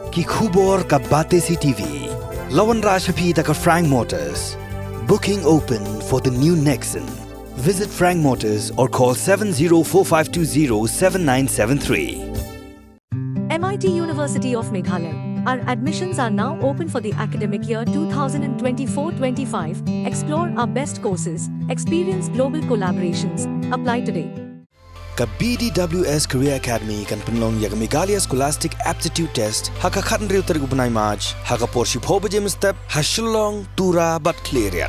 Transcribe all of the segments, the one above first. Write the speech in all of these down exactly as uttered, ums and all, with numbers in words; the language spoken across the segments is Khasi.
Ki khubor ka Batesi T V. La wanrah sha phi da ka Frank Motors. Booking open for the new Nexon. Visit Frank Motors or call seven zero four five two zero seven nine seven three. M I T University of Meghalaya. Our admissions are now open for the academic year two thousand twenty-four twenty-five. Explore our best courses, experience global collaborations. Apply today. Ka B D W S Career Academy kan pynlong ïa ka Meghalaya Scholastic Aptitude Test ha ka khathynriew tarik u bnai March ha ka por shiphew baje mynstep ha Shillong, Tura bad Khliehriat.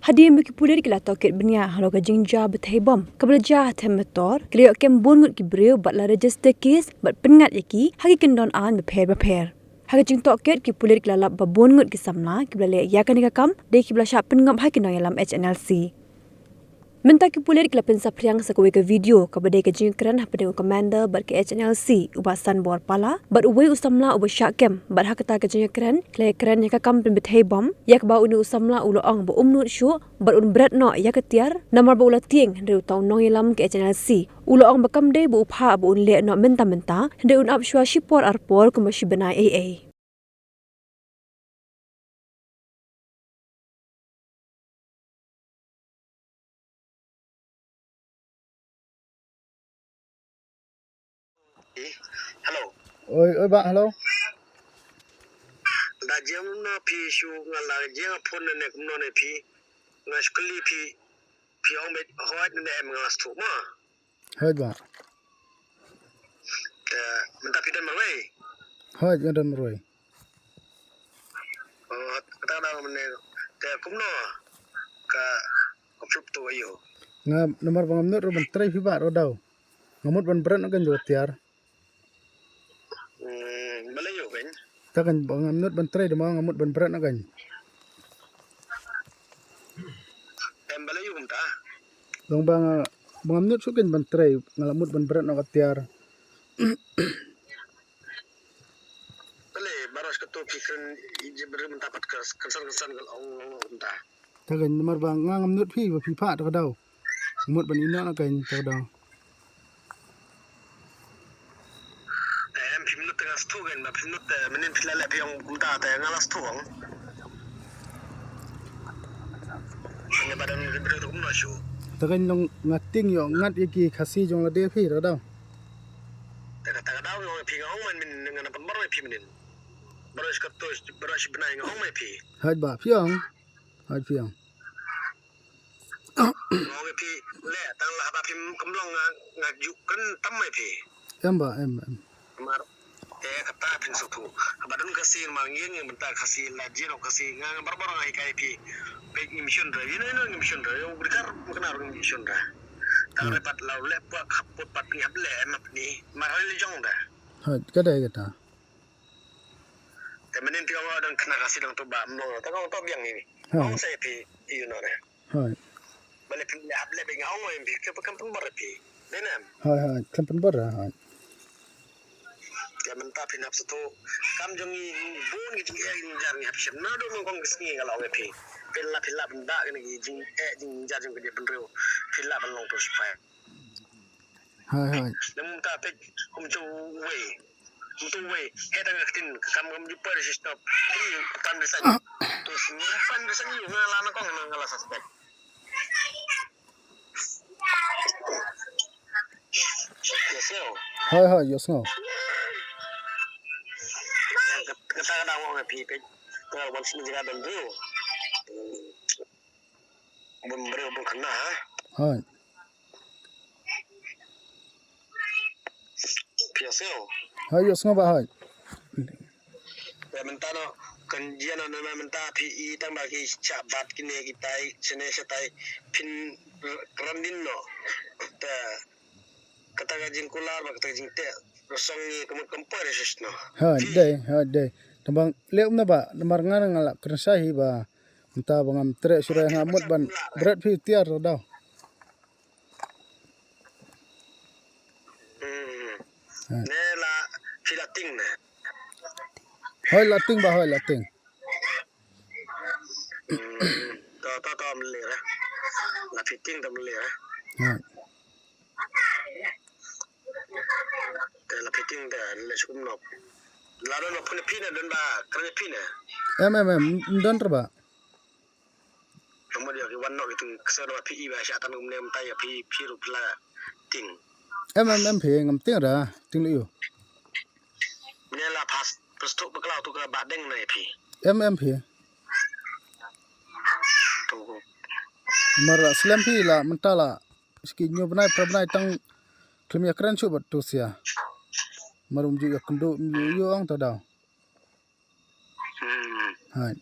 Hadien ba ki pulit ki la tohkit bniah halor ka jingjia bthei bom kaba la jia ha Them Metor, ki la ïoh kem bun ngut ki briew bad la register case bad pynngat ïa ki ha ki kyndon aiñ bapher bapher. Ha ka jingtohkit, ki pulit ki la lap ba bun ngut ki samla kiba la leh ïa kane ka kam dei kiba la shah pynngop ha ki nongïalam H N L C. Mynta ki pulit ki la pynsaphriang sa kawei ka video kaba dei ka jingïakren hapdeng u commander bad ka H N L C, u Bah Sanbor Pala, bad uwei u samla uba shah kem, bad ha kata ka jingïakren ki la ïakren ïa ka kam pynbthei bom, ïa kaba une u samla u la ong ba um nud shuh bad un bret noh ïa ka tiar, namar ba u la tieng hynrei uta u nongïalam ka H N L C u la ong ba kam dei ba u phah ba un leh noh mynta mynta, hynrei un ap shuwa shipor arpor kumba shi bnai ei ei. Eh, hello. Oi, oi, bah, hello. Da jia kumno phi shu, nga la jia nga phone ne kumno ne phi. Nga shu kylli phi, phi ong ba hooid ne em, nga la sngewthuh ma. Hooid, bah. Te mynta phi don marwei? Hooid, nga don marwei. Oh, kata ka daw mynne. Te kumno ka, ka phi pynthut ïa u? Nga, namar ba ngam nud ruh ban trei phi, bah, ruh daw. Nga mut ban bret noh kein jong ka tiar. Hmm, balei ïa u kein? Te kein ba ngam nud ban trei, dei ma nga mut ban bret noh kein. Em, balei ïa u kumta? Long ba nga, ba ngam nud shuh kein ban trei, nga la mut ban bret noh ka tiar. Balei baroh shi katta phi kren ïa ki briew mynta pat, ka kynsan kynsan ka ong ong ong mynta. Te kein namar ba nga ngam nud phi ba phi phah, te ka daw. Mut ban ïehnoh noh kein, te ka daw. Em, phim nud te nga sngewthuh kein, ba phim nud te mynnin phi la leh phi ong kumta te nga la sngewthuh ong. Nga ba don ki briew te kumno shuh. Te kein long nga tieng ïoh ngat ïa ki Khasi jong lade phi, te ka daw. Te kata ka daw nga ong ïa phi, nga ong ma mynnin nga nang pynbor ma phi mynnin. Baroh shi katta, baroh shi bnai nga ong ma phi. Hooid, bah, phi ong. Hooid, phi ong. Nga ong ïa phi, leh tang la haba phim kynmaw nga, nga ju kren tam ma phi. Em, bah, em, em. Mar, eh, kata phin sngewthuh. Haba don Khasi mar ngin, ngin mynta Khasi, la jia noh Khasi, nga, nga barabor nga hikai phi. Phi ngim shun re, ïa no, ïa no ngim shun re, ïa u Bidkar, ma kane ruh ngim shun re. Tang re pat la u leh pua khap put pat ngi hap leh em hap ni, mar hoi le jong re. Hooid, ka dei kata. Te mynnin phi ong don khynnah Khasi dang tu ba mlong, te ong to biang ni. Ha. Ong sa phi, ïa no re. Hooid. Balei phi leh hap leh ba nga ong ïa phi, khlem pynbor phi. Dei ne em? Hooid, hooid, khlem pynbor, hooid. Te mynta phin hap sngewthuh. Kam jong ngi bun ki jingeh jingjar ngi hap shem. Naduh nyngkong ki sngi nga la ong ïa phi. Phi lah, phi lah ban dak kine ki jingeh jingjar jong ki bynriew. Phi lah ban long to sipai. Hooid, hooid. Nang mynta peit kum tu wei. Kum tu wei. Heh tang ka ktien, ka kam kam ju poi da shi shnong. Phi pan resign. Tu sngewbha pan resign ïa u, nga la nyngkong nga la suspect. Ïohsngew. Hooid, hooid, ïohsngew. Kata ka daw nga phi peit. Nga la wan sini jaka don tu. Bun briew bun khynnah, ha? Hooid. Phi ïohsngew? Hooid, ïohsngew bah, hooid. Te mynta noh, kan jia noh, mynta phi i tang ba ki shah bat kine kitai, shane shatai, phin kren dien noh. Te kata ka jingkular bad kata ka jingteh rasong ngi ka mut kam poi re shisha noh. Hooid, dei, hooid, dei. Tang ba leh kumno bah, namar nga nga la kren sa hi ba. Mynta ba ngam treh shuh re nga mut ban bret phi tiar daw. Hmm. Hooid. Ne la phi la tieng ne? Hooid, la tieng bah, hooid, la tieng. Hmm. To, to, to, mlei re. La phi tieng to mlei re. Hooid. Te la phi tieng Da leh shu kumno. La don ba phone phi ne, don ba kren phi ne. Em, em, em, don ter ba. Ka mut ïa ki wan noh ki tu ksew na phi i ba sha tan kumne mynta ïa phi, phi ruh phi la tieng. Em, em, em phi, ngam tieng ra, tieng lei ïoh. Mane la pas, pas tu bakla tu ka ba deng na ïa phi. Em, em phi. Tu. Mar la slem phi la mynta la. Ski nyu bnai pra bnai tang khlem ïa kren shuh bad tu sia. Mar um ju ïa kynduh, um ju ïoh ong ta daw. Hmm. Hai.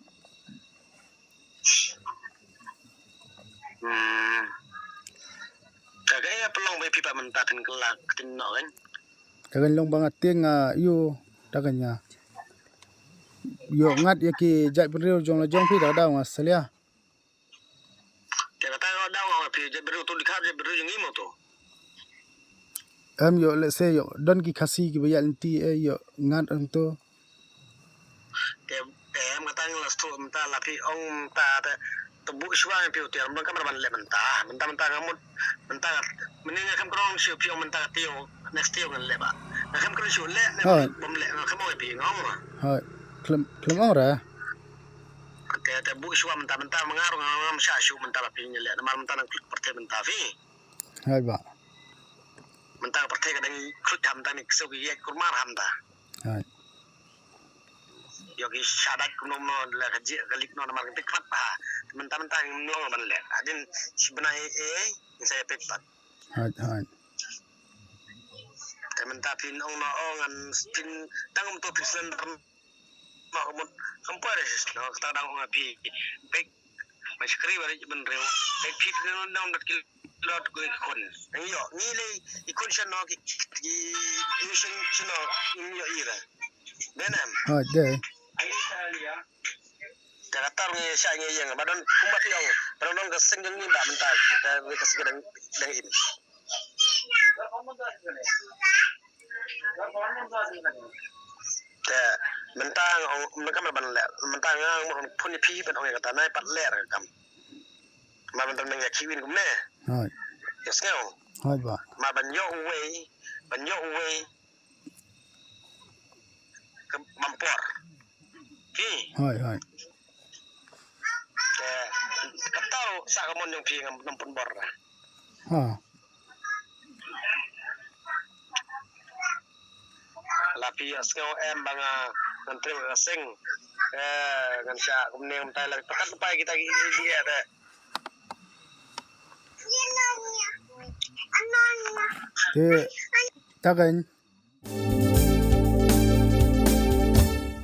Hmm. Ka ka ïa pynlong ba phi pat mynta phin kylla ktien noh kan. Ka kan long ba nga tieng nga ïoh ta kan ïa. Ïoh ngat ïa ki jait bynriew jong la jong phi ta daw nga salia. Te kata nga daw nga phi jait bynriew tu dikha jait bynriew jong i mo tu. Em ïoh lehse ïoh don ki Khasi kiba ïaid lynti eh ïoh ngat ong tu. Te, te em kata nga la stu mynta la phi ong mynta te, te buh shuwa phi u tiar mynta ka ban leh mynta. Mynta mynta nga mut mynta mynne nga khlem krong shu phi ong mynta ka tiew next tiew ngan leh ba. Nga khlem krong shu leh ne bym leh nga khlem ong phi nga ong ma. Hai. Khlem, khlem ong ra. Te, te buh shuwa mynta, mynta ma nga ruh ngam shah shuh mynta ba phi ngi leh namar mynta nang klik pyrthei mynta phi. Hai ba. Mynta ka pyrthei ka dang klik ha mynta ni ksew ki ïaid kurmar ha mynta. Hai. Ïoh ki shah dait kumno kumno la ka jia ka lik no namar ka tik pat ba. Mynta, mynta ngim long ban leh. Hadien shi bnai eh, ngin sa ïa peit pat. Hai, hai. Te mynta phin ong no ong ngan phin tang um to phin slender. Ma ka mut kam poi re sis no kata dang ong phi. Pek ma shakri ba ri bynriew. Pek phi phi no dang dot ki lot ko ki khun. Nang ïoh ngi le i khun shan no ki ki i shan shan no ngi ïoh i ra. Benem. Ha de. Te kata ngi sha ngi ïeng ba don kumba phi ong. Ba don ka seng ngi ba mynta ka ka seng dang dang im. Te mynta nga ong mynta ka ban leh mynta nga ong phone ïa phi ban ong ïa kata nai pat leh ra ka kam. Ma ban tang ïa kiwin kumne. Hoi. Ïa sngew. Hoi ba. Ma ban ïoh uwei ban ïoh uwei. Ka mam por. Ki. Hoi hoi. Te kata ruh sa ka mon jong phi ngam pynbor. Ha. La phi ïa sngew em ba nga ngan trei ka seng. Eh, ngan shah kumne ngam tai la pyrkhat pai kita ki ki eh te. Te ta kan.